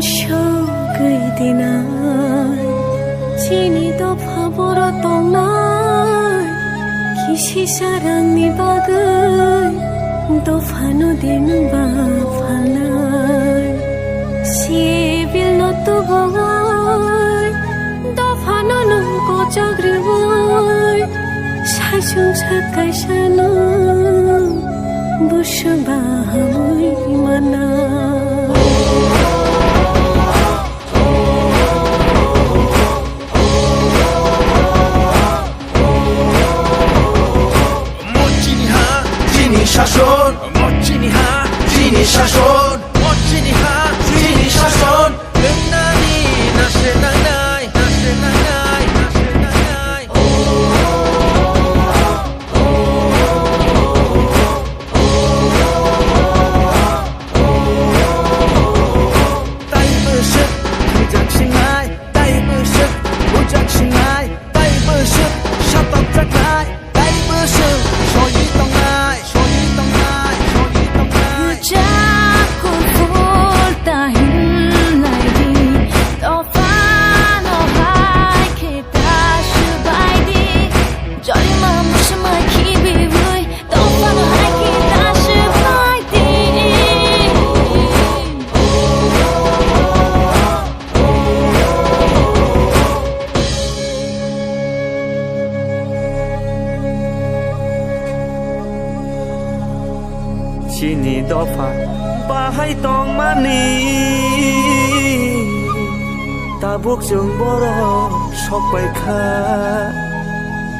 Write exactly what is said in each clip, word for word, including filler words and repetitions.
Sogwi dinai, chini dopha boro tongnai, kisi sarangni bagwi dophano de nwng ba phalnai. Sibilno tubui, dophano nwng kochok rwui, saichung sak kaisano busu bahamui mana. Mo chini ha, chini shason. Mo chini ha, chini shason. Mo chini ha, chini shason. Nang nani nase nangnai, nase nangnai, nase nangnai. Tai bwswk bujak sinai, tai bwswk bujak sinai, tai bwswk satok jaknai, tai bwswk soi tongnai, soi tongnai, soi tongnai. Bujak kuphur ta hinlai di, dophano hai khe ta swbai di, jorima muchuma khibiwi. Chini dopha bahai tongmani, tabuk chwng borok sok pai kha.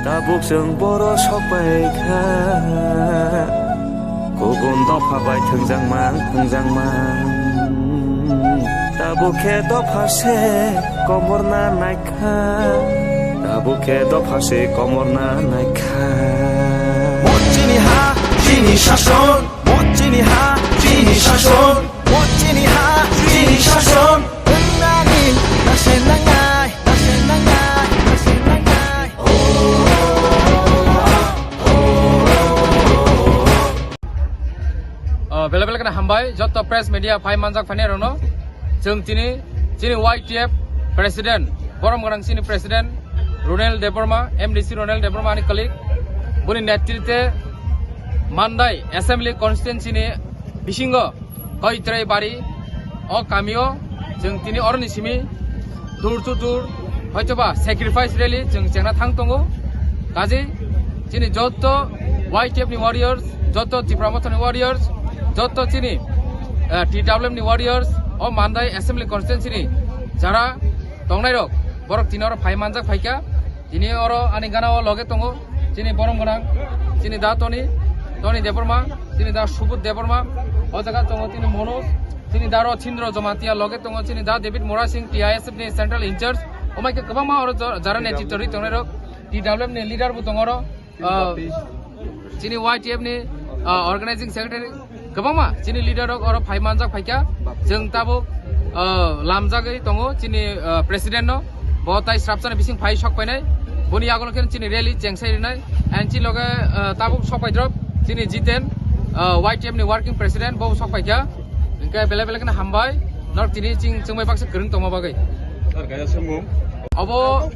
Tabuk chwng boro sok pai kha, kubun dopha bai thwngjakmang, thwngjakmang. Tabuk khe dopha se komorna nai kha, tabuk khe dopha se komorna nai kha. Mo chini ha, chini shason, mo chini ha, chini shason, mo chini ha, chini shason. Nang nani nase nangnai, nase nangnai, nase nangnai. Ah, bela bela kheno hambai, joto press media phai manjak phainai rokno. Chwng chini, chini Y T F president, borom gwnang chini president Ronel Debbarma, M D C Ronel Debbarma ani colleague, boni netritwe Mandai Assembly Constituency ni bisingo Koitrei bari o kamio chwng tini oroni simi door to door hoitoba sacrifice rally chwng chengna thang tongo. Kaje chini joto Y T F ni warriors, joto Tipra Motha ni warriors, joto chini, eh, T W M ni warriors o Mandai Assembly Constituency ni jara tongnai rok borok tini oro phai manjak phaikha. Tini oro ani gana o loge tongo chini borom gwnang, chini da Toni, Toni Debbarma, chini da Subodh Debbarma, o jaga tongo chini Manoj, chini da Rochindra Jamatia loge tongo chini da David Murasing T I S F ni central in charge, omaike kwbangma oro jo-, jara netritw rwi tongnai rok, T W M ni leader bo tongo oro, ah, chini Y T F ni, ah, organizing secretary, kwbangma chini leader rok oro phai manjak phaikha. Chwng tabuk, ah, lamjagwi tongo chini, ah, president no. Bo tai srapsani bising phai sok painai. Boni yagulo khe chini rally chengsai rinai. And chini loge, ah, tabuk sok paidrop chini Jiten, ah, Y T F ni working president bo sok paikha. Hwnkhe belai belai kheno hambai. Norok tini ching chwngbai baksa kwrwng tongma bagwi. Sir, kaya sumung? Obo,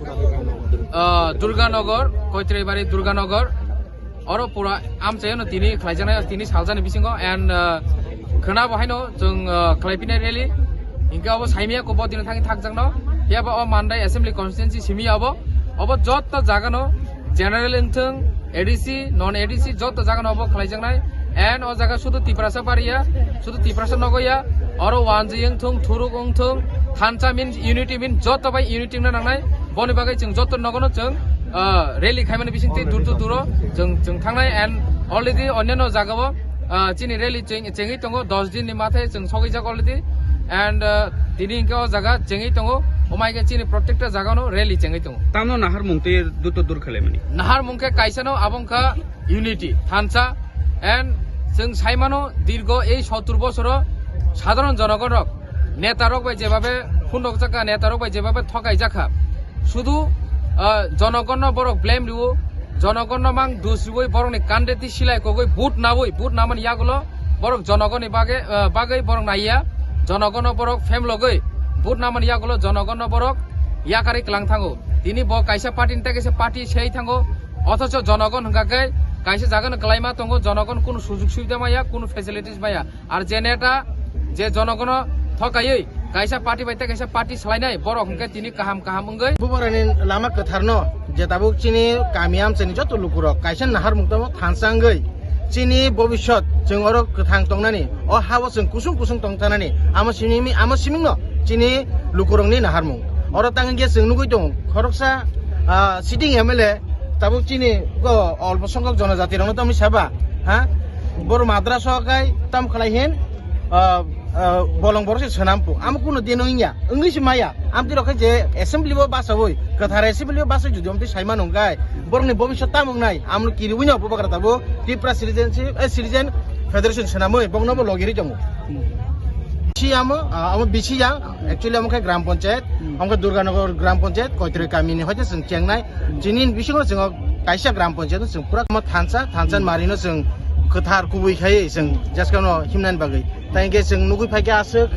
ah, Durganagar, Koitribari Durganagar. Oro pura amchaino tini khlaijaknai, tini saljani bisingo, and, uh, khwnabo haino chwng, uh, khlaiphinai rally. Hinkhe abo saimaya ko bo dino thangwi thakjakno. Phiya ba o Mandai Assembly Constituency simi abo. Obo jotto jagano general wngthwng, A D C, non A D C jotto jagano obo khlaijaknai. And o jaga sudu Tiprasa bariya, sudu Tiprasa nogoya. Oro wanjwi wngthwng, thuruk wngthwng, thansa means unity means jotto bai unity wngna nangnai. Boni bagwi chwng jotto nogono chwng ah, rally khaimani bisingtwi dur to duro chwng, chwng thangnai, and already onyano jagao, ah, chini rally cheng-, chengwi tongo, dos din ni mathai chwng sogwijak already, and, ah, tini hinkhe o jaga chengwi tongo, omaike chini protekta jagano rally chengwi tongo. Tamo naharmung twi dur to dur khalaimani? Naharmung khe kaisano abo wngkha unity, thansa, and chwng saimano dirgo ei sottur bosoro sadharon jonogon rok neta rok bai jebabe phunukjakha, neta rok bai jebabe thokai jakha, sudu, ah, jonogonno borok blame riwo, jonogonno mang dus riwi borokni kandeti silai kogwi vote nawi, vote namani yagulo borok jonogonni bagwi, ah, bagwi borok naiya, jonogonno borok phemlogwi Vote namani yagulo jonogon no borok yakarwi kwlang thango. Tini bo kaisa party ni tei kaisa party sei thango. Othocho jonogon hwnkha khe kaisa jaga no kwlaima tongo, jonogon kunu sujug subida maya, kunu facilities maya. Ar je neta je jonogono thokaiwi kaisa party bai tei kaisa party swlainai, borok hwnkhe tini kaham kaham wngwi. Bubagrani lama kwtharno je tabuk chini kami amchaini joto lukurok kaisa naharmung tamo thansa wngwi chini bobisot chwng oro kwthang tongnani, o hao chwng kusung kusung tongtanani, amo simi-, amo simingno chini lukurokni naharmung. Oro tangwi khe chwng nugwi tongo khoroksa, ah, sitting M L A tabuk chini go olpo songhok jonojati rokno tamo saba, ha? Boro madrasa kai tam khlai hin, ah, ah, bolong borok se swnam pu. Amo kuno din wngya, wngwi se maya. Amtwi rok khe je assembly bo basawi, kwthar assembly bo basawi jodi amtwi sai mano wngkha, borokni bobiswt tamo wngnai? Amno kiriwi no bubagra tabuk Tripura Citizenship, eh, Citizen Federation swnamwi bokno bo logirwi tongo. Si amo, ah, amo bisi ya, actually amo khe Gram Panchayat, amo khe Durganagar Gram Panchayat, Koitroi kamini hoite chwng chengnai. Chini bisingo chwng kaisa Gram Panchayat chwng pura thansa, thansa marino chwng kwthar kubui khai chwng jaskano himnani bagwi. Tai hwnkhe chwng nugwi phaikha aswk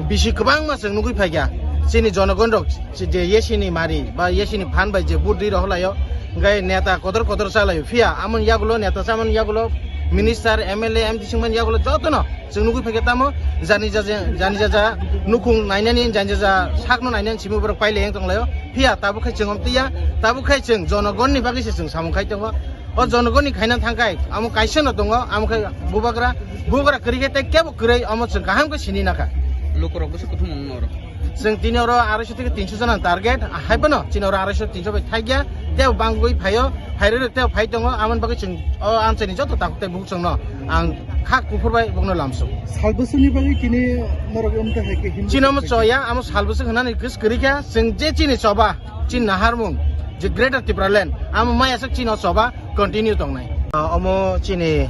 bisi kwbangma chwng nugwi phaikha. Chini jonogon rok je yesini mari ba yesini phan bai je budri rok holaio, hwnkhe neta kotor kotor chalaio. Phiya amoni yagulo neta chamani yagulo minister, M L A, M D C wngmani yagulo jotono chwng nugwi phaikha tamo jani jaja, jani jaja nukhung nainani, jani jaja sakno nainani simi borok pailai wng tonglaio. Phiya tabuk khai chwng omtwiya, tabuk khai chwng jonogonni bagwi se chwng samung khai tongo. O jonogonni khaina thangkhai amo kaisa no tongo, amo khai bubagra, bubagra kwrwi khe tei kebo kwrwi, omo chwng kaham khe sini nakha. Lukurok bwswk kuthum wng norok. Chwng tini oro arai sho theke tinso jona target, haiphano chini oro arai sho tinso bai thakya, tebo bangwi phaio, phairwi rok tebo phai tongo, amoni bagwi chwng o amchaini joto takhuk tei bukhuk chwngno ang kha kuphur bai bokno lamsuk. Sal bwswkni bagwi tini norok omtwi hai khe himlai chini omo choya, amo sal bwswk hwnani kwswk kwrwi kha, chwng je chini choba, chini naharmung, je Greater Tipraland, amo maya sak chini o choba, continue tongnai. Ah, omo chini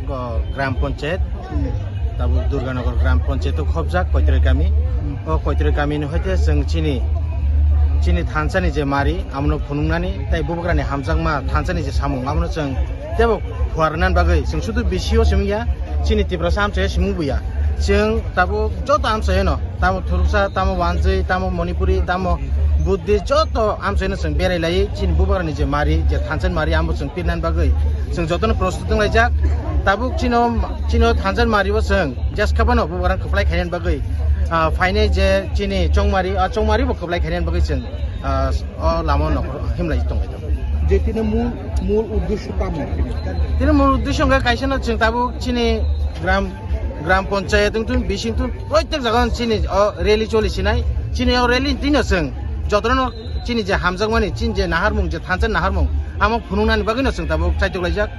go Gram Panchayat, tabuk Durganagar Gram Panchayat o khobjak Koitroi kami. O Koitroi kami ni hoite chwng chini, chini thansani je mari, amono phunuknani tei bubagrani hamjakma thansani je samung, amono chwng tebo phuarnani bagwi chwng sudu bisi o simi ya, chini Tiprasa amchai o simi buya. Chwng tabuk joto amchai no tamo Thuruksa, tamo Wanjwi, tamo Manipuri, tamo Buddhist, joto amchaino chwng berai lai, chini bubagrani je mari, je thansa mari, amo chwng pirnani bagwi chwng jotono prostut wng laijak. Tabuk chino, chino thansa mari bo chwng jas khabano bubagrang kwplai khainani bagwi, ah, phainai je chini chongmari, ah, chongmari bo kwplai khainani bagwi chwng, ah, o lama no himlai tonglaijak. Je tini mul, mul uddesho tamo? Tini mul uddesho hwnkhe kaisa no chwng tabuk chini gram, gram panchayat wngtun, bising tun, proitek jaga chini o rally choli sinai. Chini o rally tino chwng jotono chini je hamjakmani, chini je naharmung, je thansa naharmung, amo phunuknani bagwi no chwng tabuk chaitok laijak.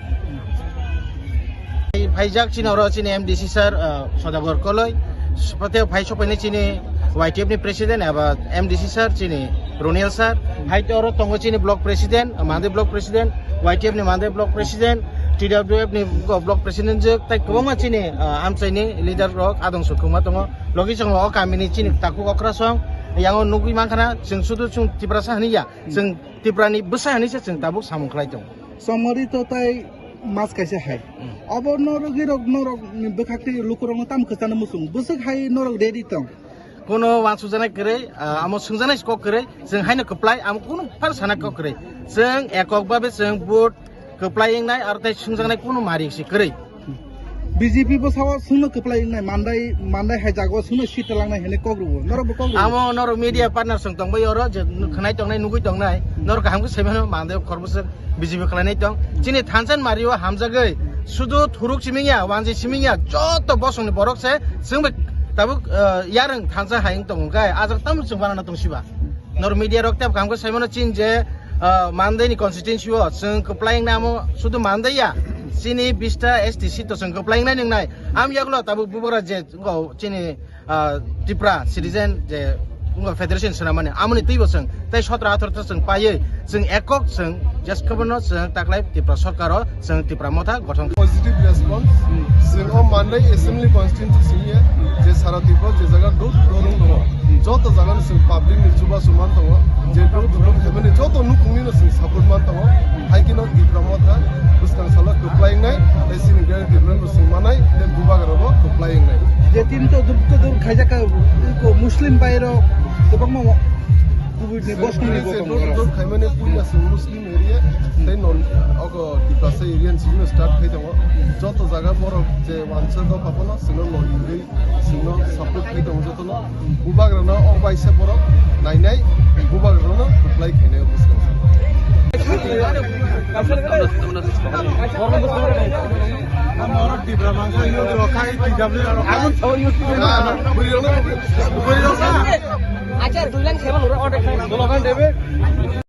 Phaijak chini oro chini M D C sir, ah, Sodagar Koloi, phai sokphaini chini Y T F ni president eba M D C sir chini Roniel sir, hai oro tongo chini block president, Mandai block president, Y T F ni Mandai block president, T W F ni block president je, tai kwbangma chini, ah, amchaini leader rok adong sukuma tongo. Logi chwng o kamini chini takhuk okrasong, yango nugwi mankhana, chwng sudu chwng Tiprasa hwnwi ya, chwng Tiprani bwsa hwnwi se chwng tabuk samung khlai tongo. Chongmari to tai mas kaisa hai. Hmm. Obo norok girok norok bwkhak tei lukurokno tamo kwchana muchung. Bwswk hai norok ready tong? Kono wansukjaknai kwrwi, ah, amo swngjaknai kok kwrwi, chwng haino kwplai, amo kunu phano sana kok kwrwi. Chwng ekok babe chwng vote kwplai wngnai, aro tai swngjaknai kunu mari si kwrwi. B J P bo sao swngno kwplai wngnai, Mandai, Mandai hai jaga o swngno seat langnai hinwi kok rwo. Norok bo kok rwo. Amo norok media partner chwng tongbai oro je khwnai tongnai, nugwi tongnai, norok kaham khe sai mano, Mandai khorbo swk B J P khlainai tong. Chini thansa mari o hamjagwi sudu Thuruk simingya, Wanjwi simingya, joto bosongni borok se chwng bai tabuk, ah, yarwng thansa hai wng tongo khe, ajak tamo chwng banana tong siba. Nor media rok tep kaham khe sai mano chini je, ah, Mandai ni constituency o chwng kwplai wngnai amo sudu Mandai ya, chini bista S T seat to chwng kwplai wngnai nwngnai. Am yagulo tabuk bubagra je wngkha chini, ah, Tripura citizen je wngkha federation swnamani, amoni twibo chwng tei sotro atharo ta chwng paiwi chwng ekok chwng jes khe bono chwng taklai Tripura sorkaro chwng Tripura motha gothon. Positive response, chwng o Mandai assembly constituency singye je sara Tripura je jaga dot dot wng tongo, Joto jaga ni chwng public ni chubachu man tongo, je duk duk khaimani joto nukung ni no chwng support man tongo. Hai khe no Tipra Motha bwskang salo kwplai wngnai, tei chini Greater Tipraland bo chwng manai, tei bubagra bo kwplai wngnai. Je tin to dur to dur khaijak ka ko Muslim bai rok kwbangma kubui ni bos kubui ni je dur dur khaimani puila chwng Muslim area tei non ogo Tiprasa area ni chwng start khai tongo. Joto jaga borok je wansa dopha phano chwng no logigwi chwng no support khai tongo joto no. Bubagrano o baisa borok nainai, bubagrano reply khainai bwskango. Acha, dui lang seven ura order khai.